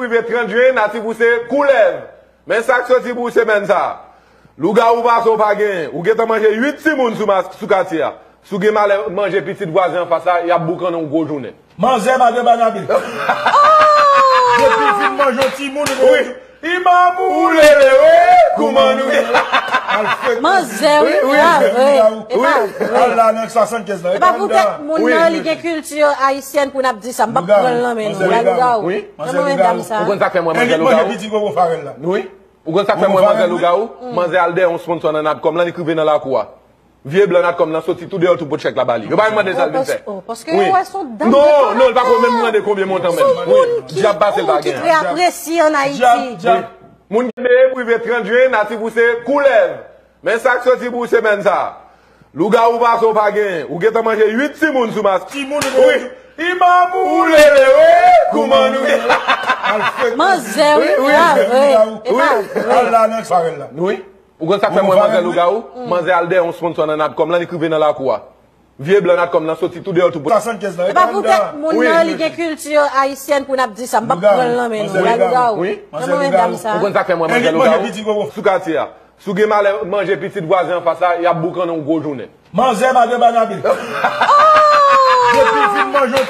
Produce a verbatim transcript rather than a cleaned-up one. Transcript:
Rive trant jen, natif ou se koulèv. Men sa k soti pou ou semèn sa a. Lougawou pase w pa genyen. Ou gentan manje uit timoun sou, sou katye a. Si w gen malè manje pitit vwazen anfas la, y ap boukannen w gwo jounen. Manzè madan Banabe. Depi fin manje yon timoun, wi. Imam ou lele, wi. Kouman nou ye? Manzè, wi, e pa vre. E pa vre. Al la nan swasannkenz la. E pa poutèt moun nan li gen kilti ayisyèn pou n ap di sa. M p ap pran l nan men nou. Lougawou. Wi. Manzè lougawou. Ou konn sa k fè mwen manzè lougawou? Wi. Ou konn sa k fè mwen manzè lougawou? Manzè al dèyè yon sponsò nan Natcom lan, li k rive nan lakou a. Vye blan Natcom lan soti tou deyò tou pot chèk la ba li. Yo pa menm mande sa l vin fè. Paske yo wè se yon dam. Non, non, li pa ko menm mande konbyen montan menm. Wi. Dyab pase l pa gen. Moun ki trè apresye an Ayiti. Moun ki rive trant jen, natif ou se koulèv. Men sa k soti pou ou semèn sa a. Lougawou pase w pa genyen. Ou gentan manje uit timoun sou mas. Timoun, wi. Imam ou lele, wi. Kouman nou ye? Manzè, wi, e pa vre. E pa vre. Al la nan swasannkenz la. Wi. Ou konn sa k fè mwen manzè lougawou? Manzè al dèyè yon sponsò nan Natcom lan, li k rive nan lakou a. Vye blan Natcom lan soti tou deyò tou pot. Swasannkenz la. E pa poutèt moun nan li gen kilti ayisyèn pou n ap di sa. M p ap pran l nan men nou. Lougawou. Wi. Ou konn sa k fè mwen manzè lougawou? Sou katye a. Si w gen malè manje pitit vwazen anfas la, y ap boukannen w gwo jounen. Manzè madan Banabe. Depi fin manje